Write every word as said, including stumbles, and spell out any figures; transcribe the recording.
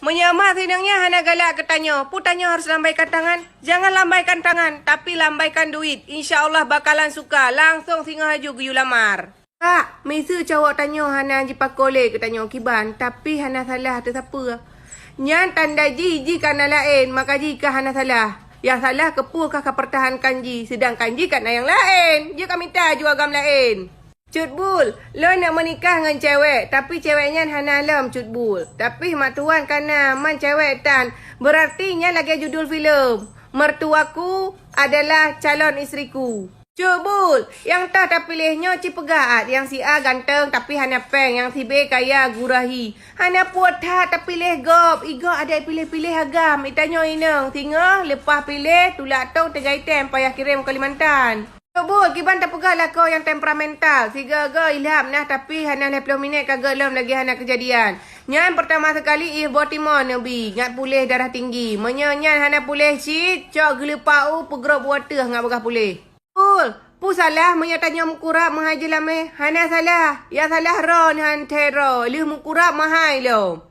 Meunyoe mak sinong nyan hana galak keu tanyoe, peue tanyoe harôh lambaikan tangan? Jangan lambaikan tangan, tapi lambaikan duit. Insya Allah bakalan suka, langsong singoh laju geuyue lamar. Kak, miseue cowok tanyoe hana jipakoe lé keu tanyoe kiban, tapi hana salah teusapeue. Nyan tanda jih, jih ka na laén, maka jih ka hana salah. Nyang salah keupeue kah ka pertahankan jih, seudangkan jih ka na nyang laén. Jeuet ka mita ju agam laén. Cut Bul, lôn neuk meunikah ngon cewek, tapi cewek nyan hana lom Cut Bul. Tapi mak tuan ka na man cewek tan, beurarti nyan lagée judul filem, Mertuaku Adalah Calon Istriku. Cut Bul, nyang toh tapiléh nyoe ci peugah at, nyang si A ganteng tapi hana péng, nyang si B kaya gurahi. Hana puet that tapiléh gob, igoe adak piléh-piléh agam, itanyoe inong, singoh leupah piléh tulak tong teugai tem payah kirém u Kalimantan. Cut Bul, kiban tapeugah lakoe nyang temperamental, sigoe-goe ilham nah tapi hana lhée ploh minét ka gét lom lagée hana keujadian. Nyan peurtama seukali ih boh timoh neubi, ngat puléh darah tinggi. Meunyoe nyan hana puléh cit, cok geuleupah u peugrôp u ateueh ngat beugah puléh. Bul, peue salah meunyoe tanyoe meukurab meuhai jeulamé? Hana salah. Nyang salah droeneuh han thée droe, lheueh meukurab meuhai lom.